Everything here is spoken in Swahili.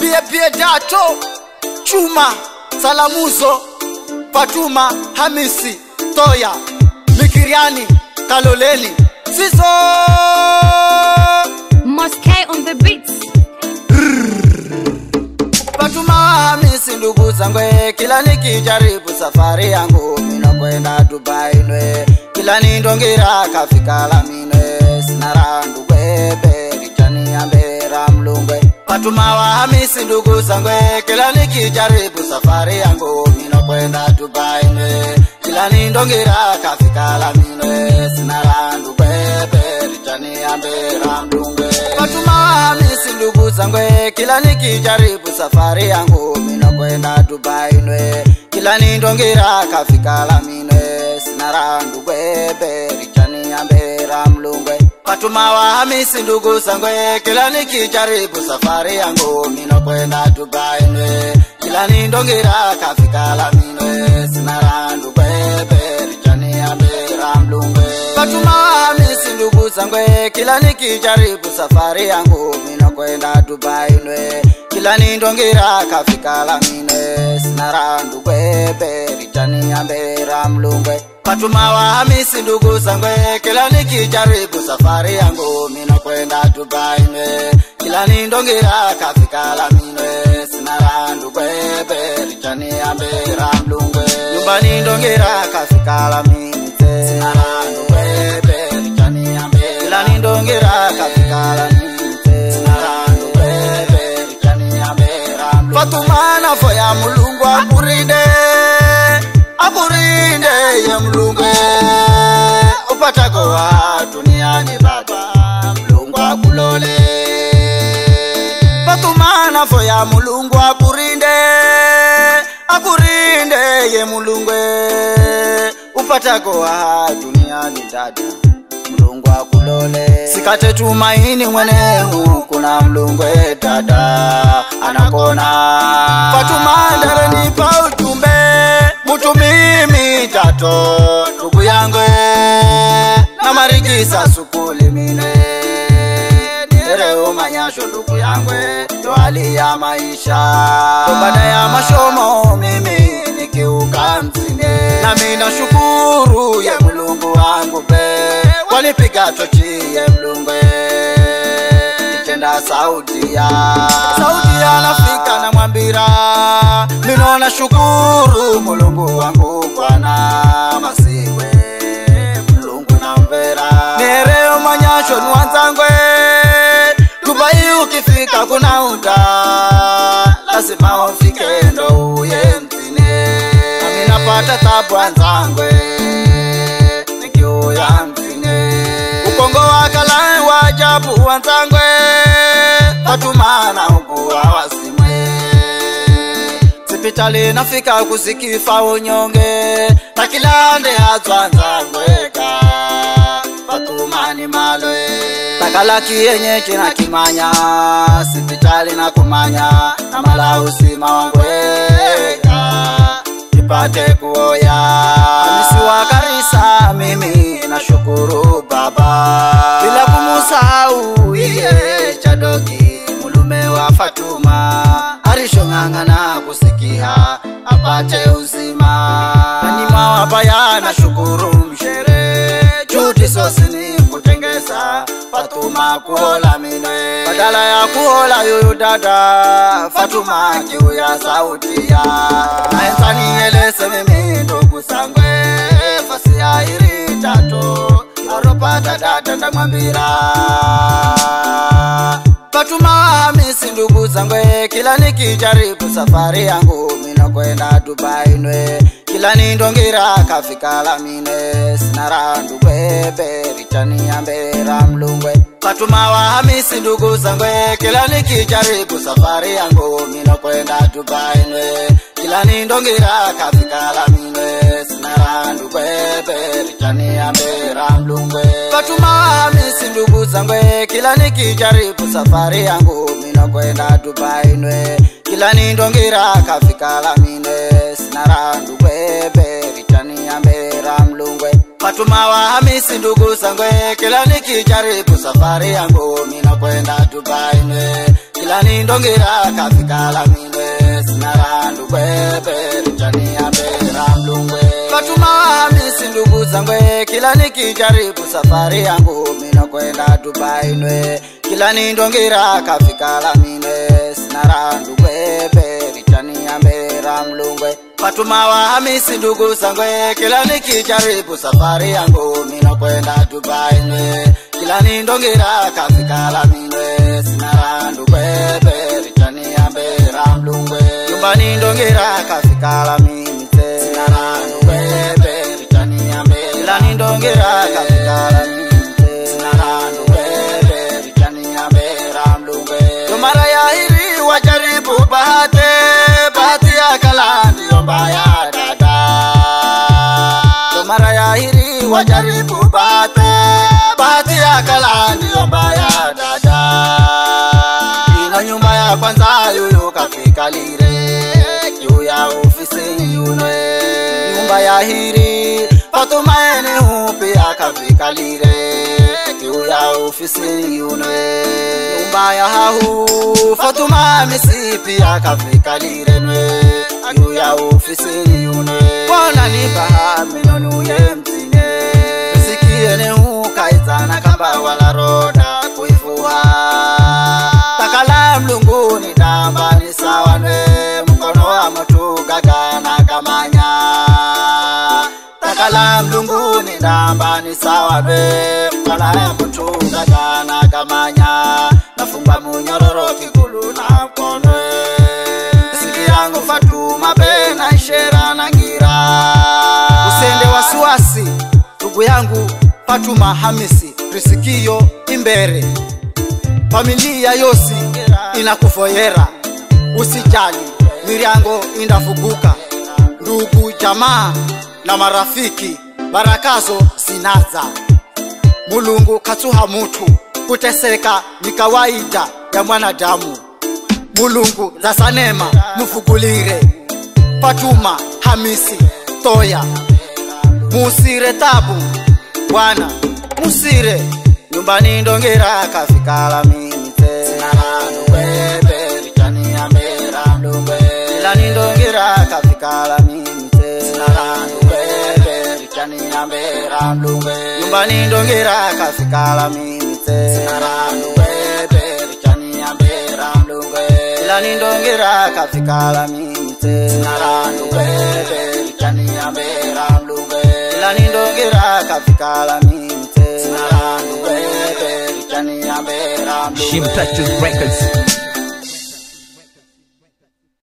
Pia Dato, Chuma, Salamuzo, Fatuma, Hamisi, Toya, Mikiriani, Kaloleni, Siso. Mosque on the beats. Fatuma, Hamisi, ndugu zangu, kila nikijaribu safari yangu mino kwenda Dubai nwe, kila nindongira kafika la mine sinara ndugwebe richani ambera mlungwe. Fatuma wa Hamisi ndugu zangu, kila nikijaribu safari yangu mino kwenda Dubai nwe, kila nindongira kafika la mine sinara ndugwebe richani ambera mlungwe. Fatuma wa Hamisi ndugu zangu, kila nikijaribu safari yangu mino kwenda Dubai nwe, kila nindongira kafika la mine sinara ndugwebe richani ambera mlungwe. Fatuma wa Hamisi ndugu zangu, kila nikijaribu safari yangu mino kwenda Dubai nwe, kila nindongira kafika la mine sinara ndugwebe richani ambera mlungwe. Fatuma wa Hamisi ndugu zangu, kila nikijaribu safari yangu mino kwenda Dubai nwe, kila nindongira kafika la mine sinara ndugwebe richani ambera mlungwe. Fatuma wa Hamisi ndugu zangu, kila nikijaribu safari yangu mino kwenda Dubai nwe, kila nindongira kafika la mine sinara ndugwebe richani ambera mlungwe. Nyumbani ndongira kafika la mine sinara ndugwebe richani ambera, kila nindongira kafika la mine sinara ndugwebe richani ambera mlungwe. Fatuma na foya mulungu akurinde, akurinde ye mlungwe, upatako wa duniani baba mlungu akulole. Fatuma na foya mulungu akurinde, akurinde ye mlungwe, upatako wa duniani dada mlungu akulole. Sikate tumaini mwene kuna mlungwe dada anakona. Fatuma ndare nipa ujumbe mutu mimi tato ndugu yangu na marikisa sukuli mine nere umanyasho ndugu yangu ndo hali ya maisha. Baada ya mashomo mimi nikiuka msine, na mimi nashukuru ye mulungu wangu pe walipiga tochi ye mlungwe nitenda Saudia. Saudia nafika na mwambira mino nashukuru mulungu wangu bwana masiwe mulungu na mvera nereo manyasho nwanzangwe. Dubai ukifika kuna uta lazima ufike ndo uye mtine, nami napata tabu anzangwe nikiuya mtine. Ukongo wakala wajabu wanzangwe Fatuma na ukuwa wasimwe. Sipitali nafika kusikifa unyonge na kilande azwanzangweka Fatuma ni malwe. Takala kienye china kimanya sipitali na kumanya na mala usima wangweka nipate kuoya. Hamisi wa Karisa mimi nashukuru baba bila kumusahau iye Chadoki mulume wa Fatuma arishong'ang'ana kusikia apate uzima. Anima wabaya nashukuru mshere juhudi sosini kutengesa Fatuma kuola mine, badala ya kuola yuyu dada Fatuma kiuya Saudia. Naenza nieleze mimi ndugu sangwe fasi ya iri tatu oropata dada ndamwambira. Fatuma wa Hamisi ndugu zangu, kila nikijaribu safari yangu mino kwenda Dubai nwe, kila nindongira kafika la mine sinara ndugwebe richani ambera mlungwe. Fatuma wa Hamisi ndugu zangu, kila nikijaribu safari yangu mino kwenda Dubai nwe, kila nindongira kafika la mine sinara ndugwebe richani ambera mlungwe. Fatuma wa Hamisi ndugu zangu, kila nikijaribu safari yangu mino kwenda Dubai nwe, kila nindongira kafika la mine sinara ndugwebe richani ambera mlungwe. Fatuma wa Hamisi ndugu zangu, kila nikijaribu safari yangu mino kwenda Dubai nwe, Kila nindongira kafika la mine sinara ndugwe chani ambera mlungwe. Fatuma Hamisi ndugu zangu, kila nikijaribu safari yangu mino kwenda Dubai nwe. Kila nindongira kafika la mine sinara ndugwe chani ambera mlungwe. Fatuma wa Hamisi ndugu zangu, kila nikijaribu safari yangu mino kwenda Dubai nwe. Kila nindongira kafika la mine sinara ndugwe chani ambera mlungwe. Nyumbani ndongira kafika la mine sinara ndugwe chani ambera. Kila nindongira kafika la mine sinara ndugwe chani ambera mlungwe. Mara ya hili wajaribu bahati, bahati ya kala ndio mbaya dada. Mara ya hili wajaribu bahati, bahati ya kala ndio mbaya dada. Ina nyumba ya kwanza yuyu kafika lire, juu ya ofisi yunwe. Nyumba ya hili Fatuma ene hupi akafika lire, juu ya ofisi yunwe. Nyumba ya hahu Fatuma misipi akafika lire nwe, juu ya ofisi yunwe. Wana nibaha minonuye mtine, sikie ne hukaizana kamba wala roda kuifua. Takala mlunguni damba ni sawa nwe, mkono wa mtu gagana kamanya. Takala mlunguni damba ni sawa nwe, mkono wa mtu gagana kamanya. Nafumba munyororo kikulu na mkono. Siki yangu Fatuma bena ishera na ngira. Usende wasiwasi ndugu yangu Fatuma Hamisi, risikio imbere. Familia yosi inakufoyera, usijali mirango indafuguka. Ndugu jamaa na marafiki barakazo sinaza. Mulungu katuha mutu, kuteseka ni kawaida ya mwanadamu. Mulungu zasanema mufugulire. Fatuma Hamisi toya, musire tabu bwana musire. Nyumbani ndongira kafika la mimite sinara ndugwe chani ambera mlungwe. Kila nindongira kafika la mimite sinara ndugwe chani ambera mlungwe. Nyumbani ndongira kafika la mimite sinara ndugwe chani ambera mlungwe. Kila nindongira kafika la mimite sinara ndugwe chani ambera mlungwe. Kila nindongira kafika la mimite sinara ndugwe chani ambera mlungwe. Shim Touches Records.